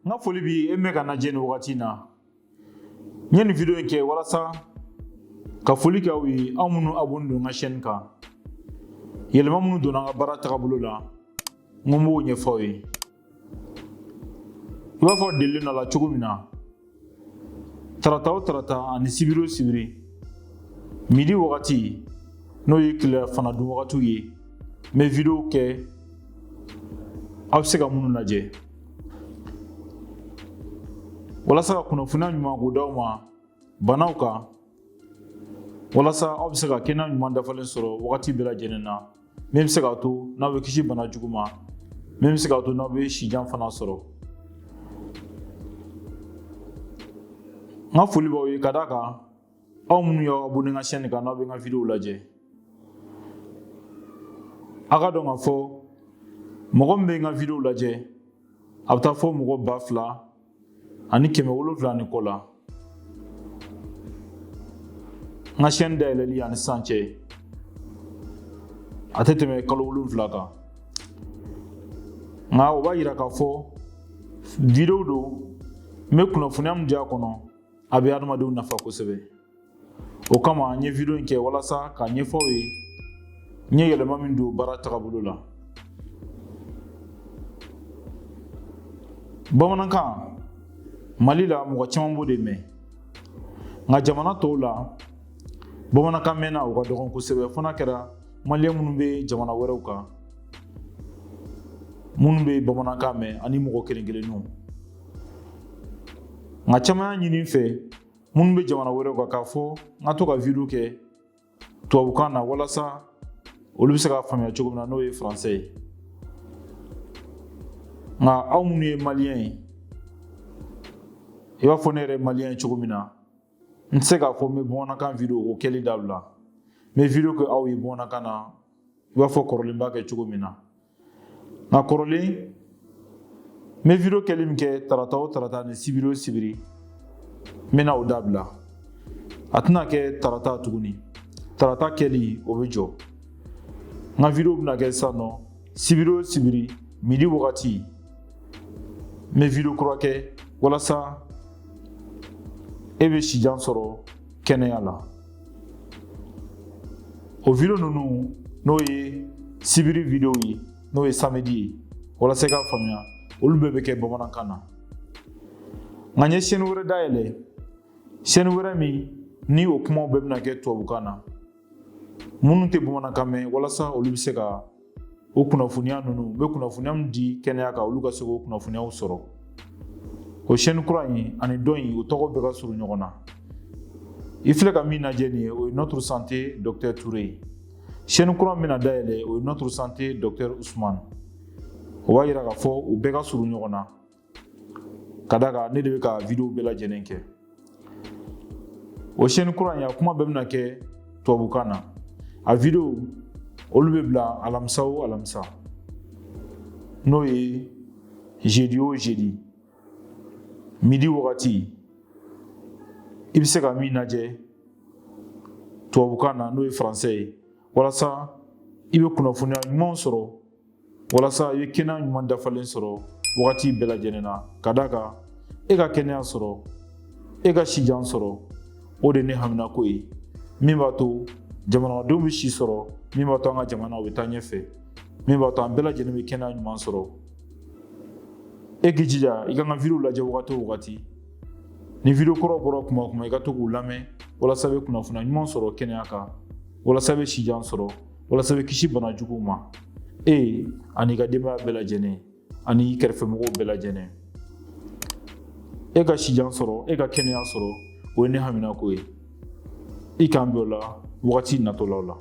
N ka foli bi e min bɛ ka n lajɛ nin wagati in na. N ye nin video in kɛ walasa ka foli kɛ aw ye, aw minnu abonné don n ka chaîne kan. Yɛlɛma minnu donna an ka baara tagabolo la, n ko n b'o ɲɛfɔ aw ye. I b'a fɔ delilen dɔ la cogo min na, tarata o tarata ani sibiri o sibiri midi wagati, n'o ye tilelafana dun wagatiw ye, n bɛ video kɛ aw bɛ se ka minnu lajɛ walasa ka kunnafoniya ɲuman k'o d'aw ma banaw kan, walasa aw bɛ se ka kɛnɛya ɲuman dafalen sɔrɔ wagati bɛɛ lajɛlen na, min bɛ se k'a to n'aw bɛ kisi bana jugu ma, min bɛ se k'a to n'aw bɛ sijan fana sɔrɔ. N ka foli b'aw ye ka d'a kan aw minnu y'aw abonné n ka chaîne kan, n'aw bɛ n ka video lajɛ, a ka dɔn k'a fɔ mɔgɔ min bɛ n ka video lajɛ, a bɛ taa fɔ mɔgɔ 2700 ni kɔ la. N ka chaîne dayɛlɛli ani sisan cɛ, a tɛ tɛmɛ kalo 7 kan, nka o b'a yira k'a fɔ video don, n bɛ kunnafoniya min di a kɔnɔ, a bɛ adamadenw nafa kosɛbɛ. O kama n ye video in kɛ walasa k'a ɲɛfɔ aw ye n ye yɛlɛma min don baara tagabolo la. Bamanankan, Mali la, mɔgɔ caman b'o de mɛn, nka jamana tɔw la, bamanankan mɛnna o ka dɔgɔn kosɛbɛ, fo n'a kɛra maliyɛn minnu bɛ jamana wɛrɛw kan, minnu bɛ bamanankan mɛn, ani mɔgɔ kelen kelenninw. Nka caman y'a ɲini n fɛ, minnu bɛ jamana wɛrɛw kan, k'a fɔ n ka to ka video kɛ tubabukan na walasa olu bɛ se k'a faamuya cogo min na, n'o ye faransɛ ye. Nka aw minnu ye maliyɛn ye, i b'a fɔ ne yɛrɛ ye maliyɛn ye cogo min na, n tɛ se k'a fɔ n bɛ bamanankan video o kɛli dabila. N bɛ video kɛ aw ye bamanankan na i b'a fɔ kɔrɔlen b'a kɛ cogo min na. Nka kɔrɔlen, n bɛ video kɛli min kɛ tarata o tarata ni sibiri o sibiri, n bɛna o dabila. A tɛna kɛ tarata tuguni, tarata kɛli o bɛ jɔ. N ka video bɛna kɛ sisan nɔ sibiri o sibiri midi wagati, n bɛ video kura kɛ walasa e bɛ sijan sɔrɔ kɛnɛya la. O video ninnu, n'o ye sibiri video ye, n'o ye samedi ye, walasa i k'a faamuya, olu bɛɛ bɛ kɛ bamanankan na. Nka n ye chaîne wɛrɛ dayɛlɛ, chaîne wɛrɛ min ni o kumaw bɛɛ bɛna kɛ tubabukan na, minnu tɛ bamanankan mɛn, walasa olu bɛ se ka o kunnafoniya ninnu, n bɛ kunnafoniya min di kɛnɛya kan, olu ka se k'o kunnafoniyaw sɔrɔ. O chaîne kura in ani dɔ in, o tɔgɔ bɛɛ ka surun ɲɔgɔn na. I filɛ ka min lajɛ nin ye, o ye Notre Santé Docteur Touré ye. Chaîne kura min bɛna dayɛlɛ, o ye Notre Santé Docteur Ousmane. O b'a yira k'a fɔ u bɛɛ ka surun ɲɔgɔn na, ka d'a kan ne de bɛ ka video bɛɛ lajɛlen kɛ. O chaîne kura in, a kuma bɛɛ bɛna kɛ tubabukan na. A video olu bɛ bila alamisa o alamisa, n'o ye jeudi o jeudi midi wagati, i bɛ se ka min lajɛ tubabukan na, n'o ye faransɛ ye, walasa i bɛ kunnafoniya ɲumanw sɔrɔ, walasa i bɛ kɛnɛya ɲuman dafalen sɔrɔ wagati bɛɛ lajɛlen na. Ka d'a kan e ka kɛnɛya sɔrɔ, e ka sijan sɔrɔ, o de ne haminako ye, min b'a to jamanadenw bɛ si sɔrɔ, min b'a to an ka jamana bɛ taa ɲɛfɛ, min b'a to an bɛɛ lajɛlen bɛ kɛnɛya ɲuman sɔrɔ. E k'i jija i ka n ka video lajɛ wagati o wagati. Ni video kɔrɔ bɔra kuma o kuma, i ka to k'u lamɛn, walasa i bɛ kunnafoniya ɲuman sɔrɔ kɛnɛya kan, walasa i bɛ sijan sɔrɔ, walasa i bɛ kisi bana juguw ma, e ani i ka denbaya bɛɛ lajɛlen ani i kɛrɛfɛmɔgɔw bɛɛ lajɛlen. E ka sijan sɔrɔ, e ka kɛnɛya sɔrɔ, o ye ne haminako ye. I k'an bɛn o la wagati natɔlaw la.